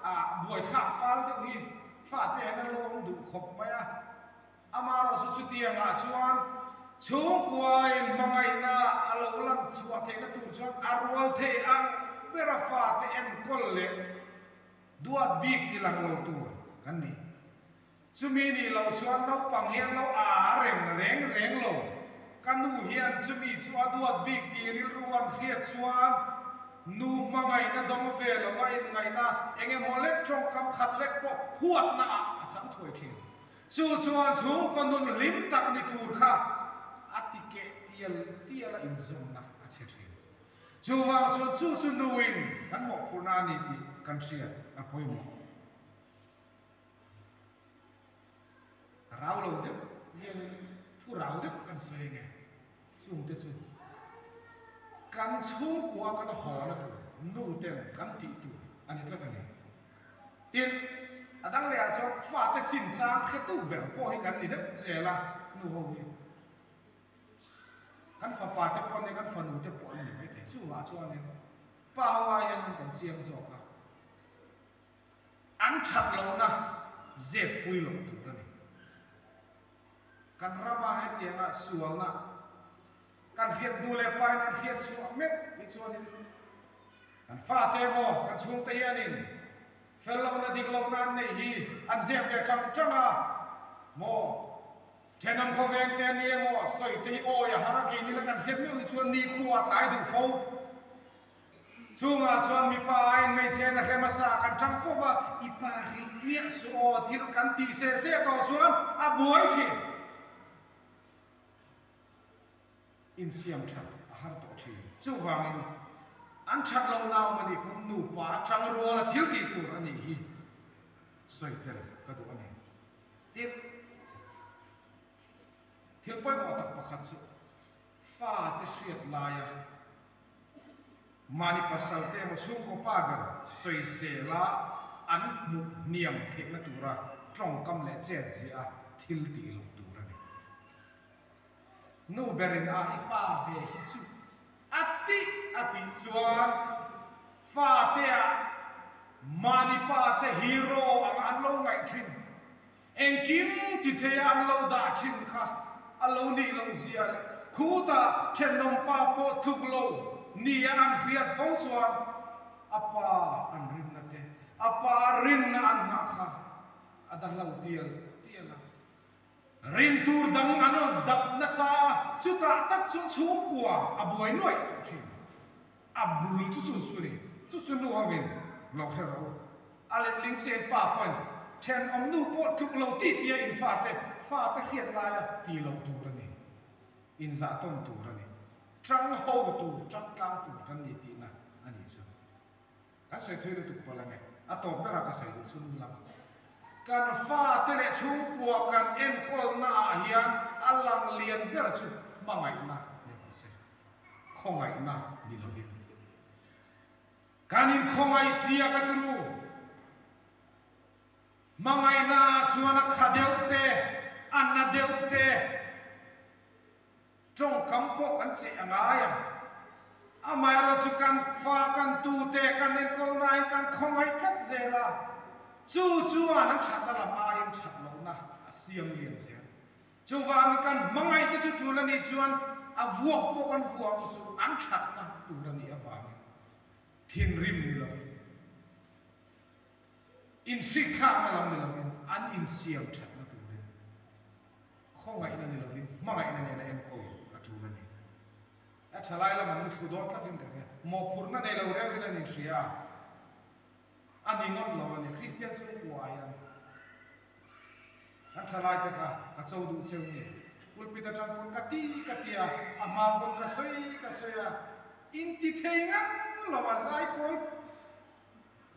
ah buaithlak fal deuh hi fate hian an lo awm duh khawp mai a, Amaherawhchu chutiangah chuan chhungkuain hmangaihna a lo lang chhuah theihna tur chuan a rual thei ang bera fate enkawl leh duat bik ti lang lo tur kan ni. Chumi nih loh chuan naupang hi an lo a reng reng reng lo. Ka nu hian chumi chu a duat bik tih rilru an hriat chuan nu hmangaihna dawng ve lova inngaihna eng emaw lek tawngkam khat lek pawh huatna ah a chang thuai thin. Chu chuan chhungkaw nun hlim tak ni tur kha a ti keh tial tial a inzawmna a chhe thin. Chuvang chuan chu chu nuin kan mawhphurhna a ni tih kan hriat a pawimawh. Rau lo deuh hianin thu rau deuh kan sawi nge chungte chu kan chhungkua kan hawna tur nu ten kan tih tur a ni tlat a ni. Tin, a dang lehah chuan fate chinchang hretu ber pawh hi kan ni deuh zel a, nu ho hi. Kan fapa te pawh an ni, kan fanu te pawh an ni maithei. Chungah chuanin pa ho ai hianin kan chiang zawk a. An that lohna zep pui loh tur a ni. Kan rama hetianga sualna kan hriat hnu leh pain an hriat chhuah meuh hi chuanin kan fate emaw kan chhungte hianin fel lohna dik lohna an neih hi an zep ve tang tang a maw thenawm khawveng te a ni emaw sawi te hi awi a har a keini la kan hriat meuh hi chuan nikhua a tlai duh fo. Chungah chuan mipa aiin hmeichhe na hre hmasa kan chang fo va, i pa rilh miah suh aw, thil kan tih seh seh tawh chuan a buai thin. Insiam that a har tawh thin. Chuvangin an that lo nau mani pawn nupa atang ruala thil tih tur a nih hi sawi tel ka duh a ni. Tin, thil pawimawh tak pakhat chu fate hriat laia Mahni pasal te emaw chhungkaw pa ber sawisela an hmuh hniam theihna tura tawngkam leh chet ziah a thil tih loh tur a ni. Nu berin a i pa ve hi chu a tih a tih chuan fatea mahni pa te hero anga an lo ngaih thin. Engkim ti theia an lo dah thin kha a lo nih loh zia leh khutah thenawm pa pawh tluk lo nia an hriat fo chuan a pa an rinna te, a pa rinna an nghah kha a dahlo tial tial a. Rin tur dang an rawn dap nasa a, chutah tak chuan chhungkua a buai nuaih tawh thin. A bul chu chu chu a ni. Chu chu nu hovin lo hre rawh u. A letling chen pa pawhin thenawm nu pawh tluk lo tih tia in fate fate hriat laia ti lo tur a ni. Inzahtawn tur a ni. Tang ho tur, tang tlang tur kan ni tihna a nih chu. Kan sawi thui lutuk palh ange. A tawp berah ka sawi duh chu nu lam. Kan fate leh chhungkua kan enkawlna ah hian a lang lian ber chu hmangaihna ni rawh se. Khawngaihna ni lovin. Kan inkhawngaih sia ka ti ru. Hmangaihna ah chuan a kha deuh te, a na deuh te, tawngkam pawh kan cheh a ngai ang. Amaherawhchu kan fa, kan tute, kan enkawlnain kan khawngaih tlat zel a, chu chuan an thatna lam aiin that lohna a siam lian zel. Chuvangin kan hmangaihte chu tul a nih chuan a vuak pawh kan vuak ang chu an thatna tur a nih avangin thinrim ni lovin, inhrikthlakna lam ni lovin an insiam thatna turin khawngaihna ni lovin hmangaihna nena enkawl a tul a ni. A thalai lam an muthlu dawn tlatin ka hria. Mawhphurhna nei lo reuhin an inhria a, a ni ngawt lo a ni. Kristian chhungkua hian Kan thalai te kha ka cho duh cheu nge? Pulpit atang pawn ka ti ka ti a, a hma pawn ka sawi ka sawi a, in ti thei ngang lo a, zai pawl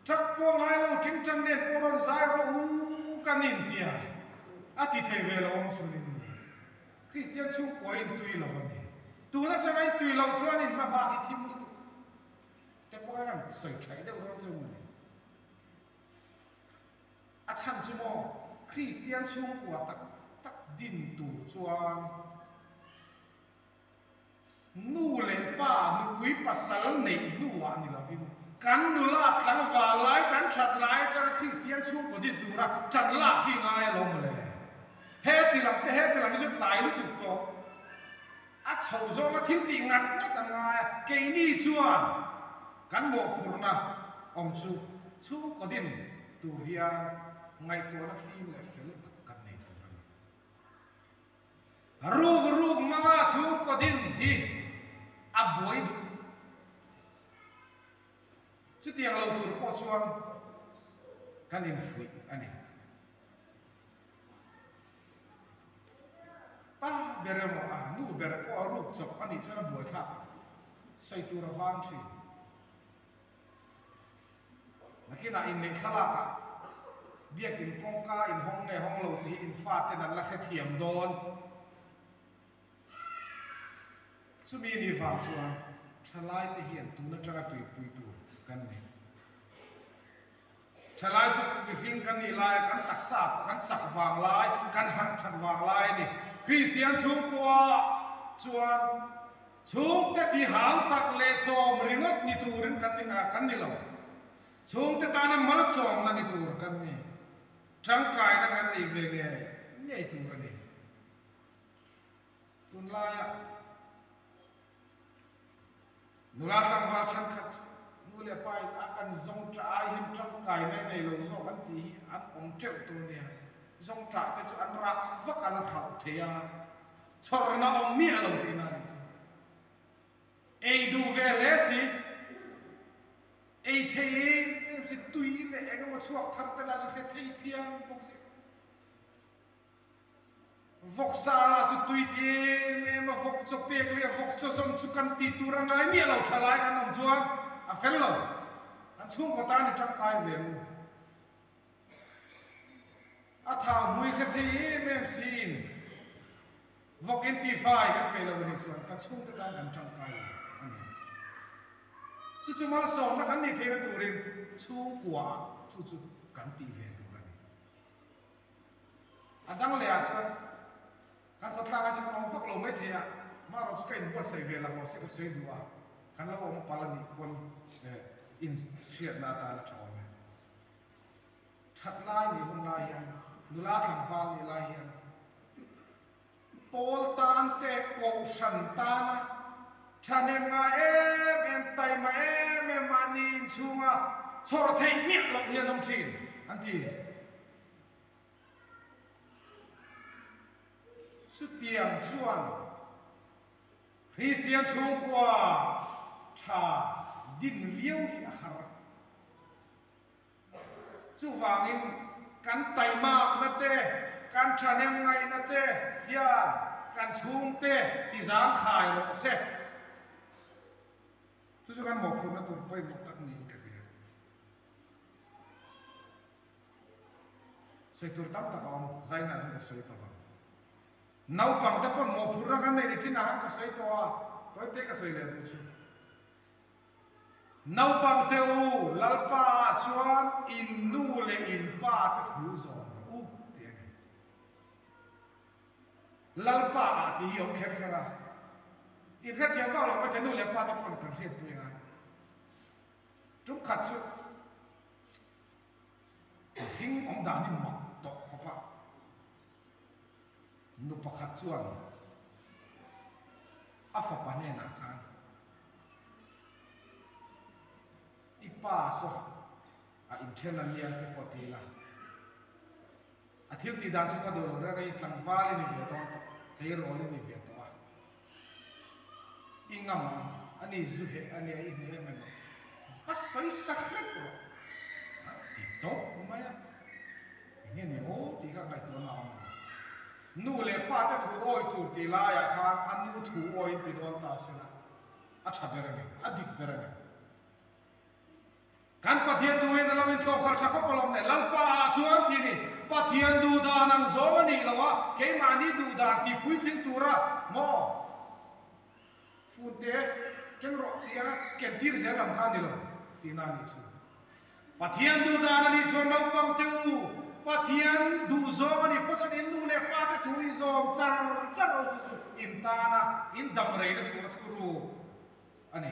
truck pawh ngai lo tingtang nen pawh rawn zai rawh u kan in ti a, a ti thei ve lo ang chhun in ni. Kristian chhungkua in tui lo a ni. Tun atanga in tui loh chuan in hma bak i thim lutuk te pawh kha kan sawi thaih deuh dawn cheu maw ni. A chhan chu maw Kristian chhungkua tak tak din tur chuan nu leh pa nupui pasal neih hnuah ni lovin kan nula tlangval lai kan that lai atanga Kristian chhungkua din tura tan lak hi ngai alawm mawle. Heti lam te heti lam hi chu tlai lutuk tawh. A chho zawnga thil tih ngat ngat an ngai a, keini chuan. Kan mawhphurhna awm chu chhungkaw din tur hian ngaihtuahna fim leh fel tak kan nei tur a ni. Ruk ruk hmanga chhungkaw din hi a buai duh. Chutiang lo tur pawh chuan kan infuih a ni. Pa ber emaw a nu ber pawh a ruk chawp a nih chuan a buaithlak sawi tur a vang thin. Nakinah inneih thlalakah biakin kawngka inhawng nge hawng lo tih hi in faten an la hrethiam dawn. Chumi ni vang chuan thalaite hian tun atanga tuipui tur kan nei. Thalai chu mihring kan nih laia kan taksa pawh kan chak vang lai, kan harh that vang lai a ni. Kristian chhungkua chuan chhungte ti hau tak leh chawm ringawt ni turin kan ni kan ni lo. Chhungte tana malsawmna ni tur kan ni. Tangkaina kan nei ve ngei ngei tur a ni. Tunlaia nula tlangval thenkhat nu leh pa in a kan zawng tah ai hian tangkai mai nei lo zawk an tih hi an awm teuh tawh nia. Zawng tah te chu an rah vak a la thlauh thei a, chhawrna awm miah lo tihna a nih chu. Ei duh ve hle si, ei thei em si tui leh eng emaw chhuak thar te lah chu hre thei phian bawk si. Vawksa lah chu tui ti em em a, vawk chaw pek leh vawk chaw zawm chu kan tih tur a ngai miah lo tha lai kan awm chuan a fel lo. Kan chhungkaw tan i tangkai ve ang u. A thau hmui kha thei em em siin vawk in tifai kan pe lo a nih chuan kan chhungte tan kan tangkai lo a ni. Chu chu malsawmna kan nih theihna turin chhungkuaah chu chu kan tih ve tur a ni. A dang leh ah chuan kan khawtlang ah chuan kan awm vak lo mai thei a, marawh chu ka inbuatsaih ve lak lo se ka sawi duh a, kan lo awm pal a nih pawn in hriatna atan a tha awm e. That lai nih hun lai hian, nula tlangval nih lai hian pawl tan te kohhran tana thahnem ngai em em, taima em em mahni inchhunga chhawr theih miah loh hi an awm thin an ti. Chutiang chuan Kristian chhungkua tha din viau hi a har. Chuvangin kan taimakna te, kan thahnem ngaihna te hian kan chhungte tizangkhai rawh se. Chu chu kan mawhphurhna tur pawimawh tak niin ka hria. Sawi tur tam tak a awm, Zaina chu ka sawi ta vang. Naupang te pawn mawhphurhna kan neih ni chinah khan ka sawi tawh a, tawite ka sawi leh duh chu. Naupang te u, Lalpa ah chuan in nu leh in pa te thu zawm rawh u tih a ni. Lalpa ah tih hi awm kher kher a, in hrethiam vak lo maithei nu leh pa te pawn kan hriatpui ang a. Tum khat chu Hing awm dan hi mak tawh khawp a, nu pakhat chuan a fapa hnenah khan i pa saw a inthen a nia te pawh ti ila, a thil tih dan chu ka duh lo reng reng i tlangval i ni ve dawn tawh, tleirawl i ni ve tawh a. I ngam ang, a ni zu heh a nia i hne em em ang, va sawi sak hrep rawh a ti tawp mai a, eng nge ni aw tih kha ngaihtuahna a awm lo. Nu leh pa te thu awi tur tih laiah khan a nu thu awiin ti dawn ta se la, a tha ber a ni, a dik ber a ni. Kan Pathian thu hian a lo intlawh khalh tha khawp alawm le, Lalpa ah chuan tih a ni. Pathian duhdan ang zawng a nih lo a, keimahni duhdan tih puitling tura maw funte keng rawh tih anga kentir zel lam kha a ni lo tihna a nih chu. Pathian duhdan a nih chuan naupang te u, Pathian duhzawng a nih pawh chuan in nu leh pa te thu i zawm char char lo chu chu in tana in damreina tura thu ruk a ni.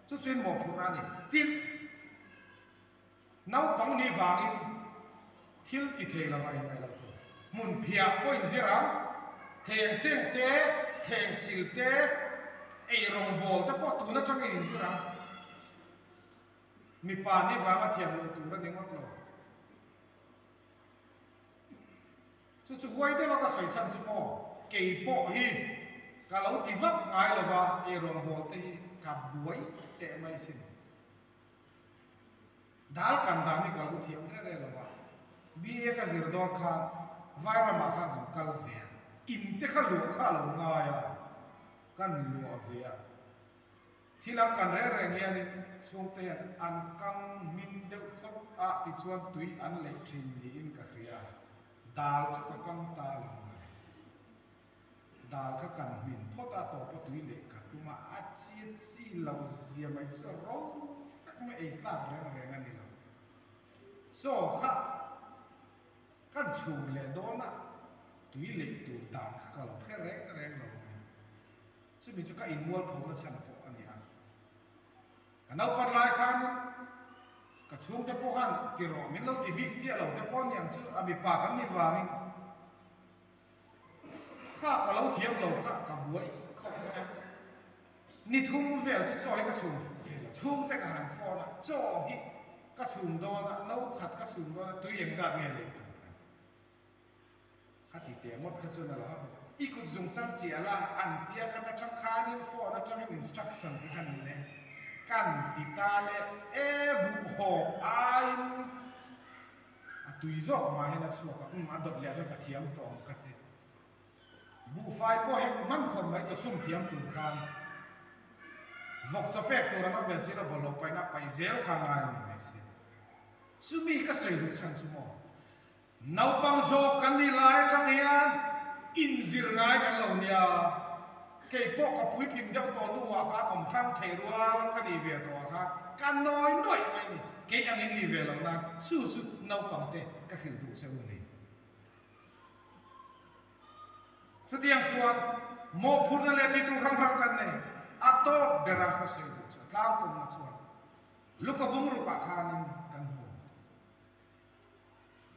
Chu chuin mawhphurhna a ni. Tin, naupang ni vangin thil ti thei lo a inngaih loh tur. Hmun phiah pawh inzir ang, theng seng te, theng sil te, ei rawng bawl te pawh tun atangin inzir ang. Mipa nih vanga thiam loh tur a ni ngawt lo. Chu chu huai deuha ka sawi chhan chu maw, kei pawh hi ka lo ti vak ngai lo va, ei rawngbâwl te hi ka buai teh mai sin. Dal kan dan hi ka lo thiam reh reh lo va, BA ka zir dawn khan Vairamah khan kan kal ve a, in te kha luah kha a lo ngai a, kan luah ve a. Thil an kan reng reng hianin chhungte hian an kang hmin deuh phawt a tichuan tui an leih thin niin ka hria. Dal chu ka kang ta lo mai. Dal kha kan hmin phawt a tawpa tui leih ka tum a, a chi chi lo zia mai chu a ro vek mai ei tlak reng reng a ni lo. Chaw kha kan chhum leh dawn a tui leih tur dan kha ka lo hre reng reng lo mai. Chumi chu ka inmualpho na chhan pawh a ni a. Ka naupan lai khanin ka chhungte pawh khan ti rawh min lo ti bik chiah lo te pawh a ni ang chu a mipa kan nih vangin kha ka lo thiam lo kha ka buai khawp mai a. Ni thum vel chu chaw hi ka chhum fuh thei lo. Chhungte ka han phone a, chaw hi ka chhum dawn a, no khat ka chhum dawn a, tui engzat nge lei tur an ti. Kha ti teh ngawt kha chuan a lo hap a, I kut zung chang chiah la, an tia khat atang khanin phone atangin instruction te khan le kan ti ta le e buhhawp aiin a tui zawk mah hian a chhuak a, umm a dawt leh chuan ka thiam tawh ang ka ti. Buhfai pawh hek hman khawp mai chaw chhum thiam tur khan vawk chaw pek tur an awm ve si lo bawlhhlawh paihna paih zel kha ngai a ni mai si. Chumi ka sawi duh chhan chu maw? Naupang zawk kan nih lai atang hian inzir ngai kan lo nia. Kei pawh ka puitling deuh tawh hnuah khan awm hrang thei rual ka nih ve tawhah khan ka nawi nuaih mai ni. Kei angin nih ve loh nan chu chu naupangte ka hrilh duh che u a ni. Chutiang chuan mawhphurhna leh tihtur hrang hrang kan nei. A tawp bera ka sawi duh chu tlangkawmna chuan Luka bungrukah khanin kan hmu.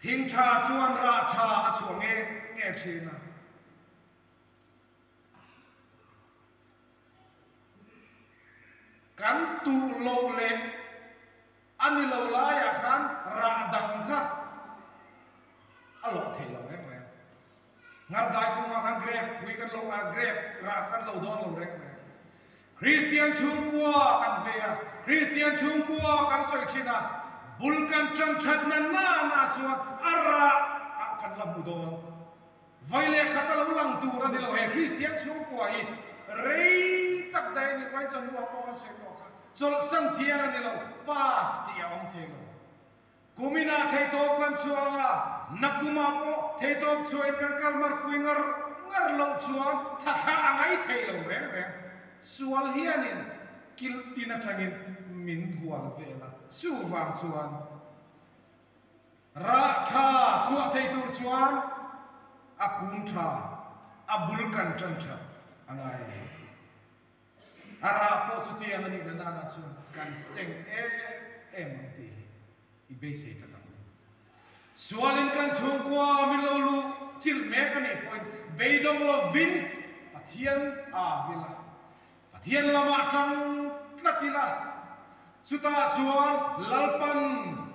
Thing tha chuan rah tha a chhuah nge nge thin a. Kan tuh loh leh a ni lo laiah khan rah dang kha a lawh thei lo reng reng. Ngardai kungah khan grape pui kan lo a, grape rah kha kan lo dawn lo reng reng. Kristian chhungkua kan vei a, Kristian chhungkua kan sawi thin a, bul kan tan that na na na chuan a rah ah kan la hmu dawn. Vai leh khat a lo lang tur a ni lo he Kristian chhungkua hi rei tak daih a ni, vai chanua pawh kan sawi tawh kha chawlhsan thiang a ni lo, pass tih a awm thei lo. Kuminah theitawp kan chhuang a, nakumah pawh theitawp chhuahin kan kal marpui ngar ngar loh chuan thathla a ngai thei lo reng reng. Sual hianin kil tin atangin min hual vel a, chuvang chuan rah tha chhuah thei tur chuan a kung tha, a bul kan tan that a ngai a ni. A rah pawh chutiang a nihna nana chuan kan seng em em ang tih hi i beisei tlat ang u. Sualin kan chhungkua min lo luh chilh mek a nih pawhin beidawng lovin Pathian a vil a, Pathian lamah tang tlat ila, chutah chuan Lalpan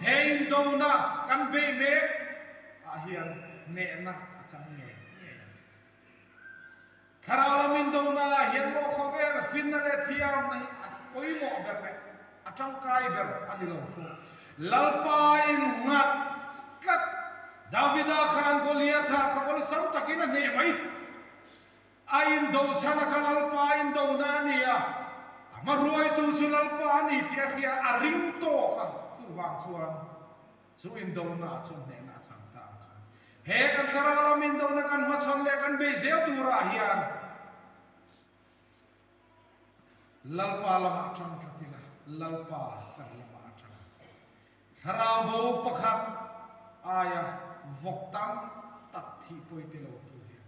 he indona kan beih mek ah hian hnehna a chang ngei ngei ang. Thlarau lam indona ah hian maw khawvel finna leh thiamna hi a pawimawh ber leh a tangkai ber a ni lo fo. Lalpa in nghat tlat. Davida khan Goliatha kha awlsam takin a hneh mai. A indo chhan a kha Lalpa indona a ni a, a hmahruaitu chu Lalpa a ni tih a hria, a ring tawk a, chuvang chuan Chu indona chuan hnehna a chang ta ang khan he kan thlarau lam indona kan hmachhawn leh kan bei zel turah hian Lalpa lamah tang tlat ila, Lalpa kan lamah a tang. Thlarau bo pakhat aia vawk tam tak thih pawi te lo tu hian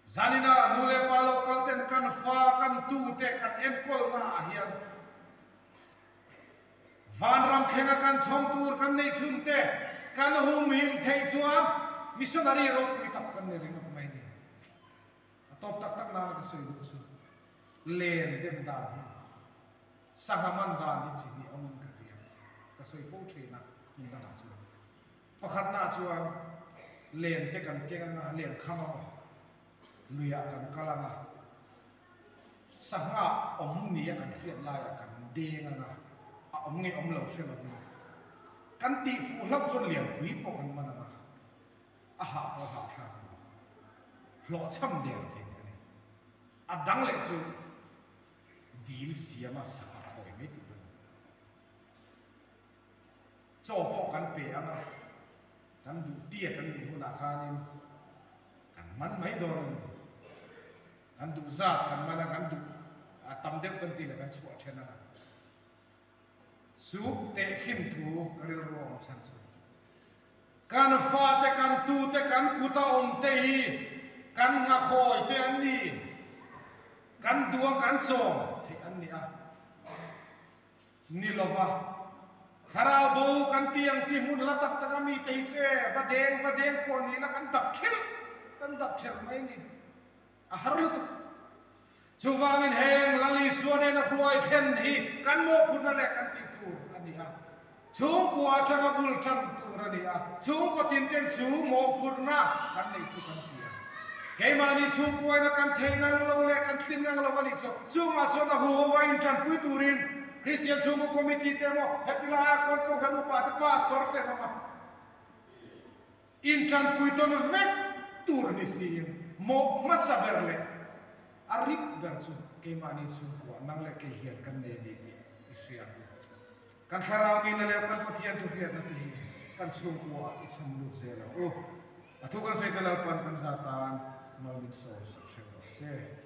Zanina nu leh pa lo kal ten kan fa kan tu te kan enkawl na ah hian Vanram thlenga kan chhawng tur kan neih chhun te kan humhim theih chuan missionary ropui tak kan ni ringawt mai ni. A tawp tak tak nana ka sawi duh chu len den dan hi. Sangha man dan hi chi hnih awmin ka hria. Ka sawi fo thin a, hmun dangah chuan. Pakhatnaah chuan len te kan keng anga, len kham a maw, luiah kan kal anga, sangha awm nia kan hriat laiah kan deng anga, a awm nge awm lo hre lovin kan tih fuh hlauh chuan lianpui pawh kan man anga, a hah pawh a hahthlak ang, hlawhchham der thei a ni. A dang leh chu dil siama sangha khawi mai tur a ni. Chaw pawh kan pe ang a, kan duh tiat an nih hunah khanin kan man mai dawn a ni. Kan duh zat kan man a, kan duh a tam deuh kan tih leh kan chhuah then ang a. Chu tehkhin thu ka rilru a awm chhan chu kan fate, kan tute, kan kuta awm te hi kan nghakhawi te an ni, kan duh a kan chawm theih an ni a. Ni lova, thlarau bo kan ti ang chi hmun hla tak tak a mite hi che va deng va deng pawh ni la kan dap thelh kan dap thelh mai a ni. A har lutuk. Chuvangin heng Lal Isua nena hruai thlen hi kan mawhphurhna leh kan tih tur a ni a. Chhungkua atanga bul tan tur a ni a, chhungkaw tin ten chu mawhphurhna kan neih chu kan ti a. Keimahni chhungkuaina kan thei ngang lo leh kan thlin ngang lo a nih chu. Chungah chuan a huho a intanpui turin Kristian Chhungkaw Committee te emaw heti laia kawn kohhran upa te Pastor te an awm a. Intanpui tawn vek tur ni siin mawh hmasa ber leh a rip ber chu keimahni chhungkua nang leh kei hian kan nei a ni tih i hria ang u. Kan thlarau nihna leh kan Pathian thu hriatna te hi kan chhungkuaah i chhawm lut zel ang u. A thu kan sawi te Lalpan kan za tan mal min sawm sak hreu rawh se.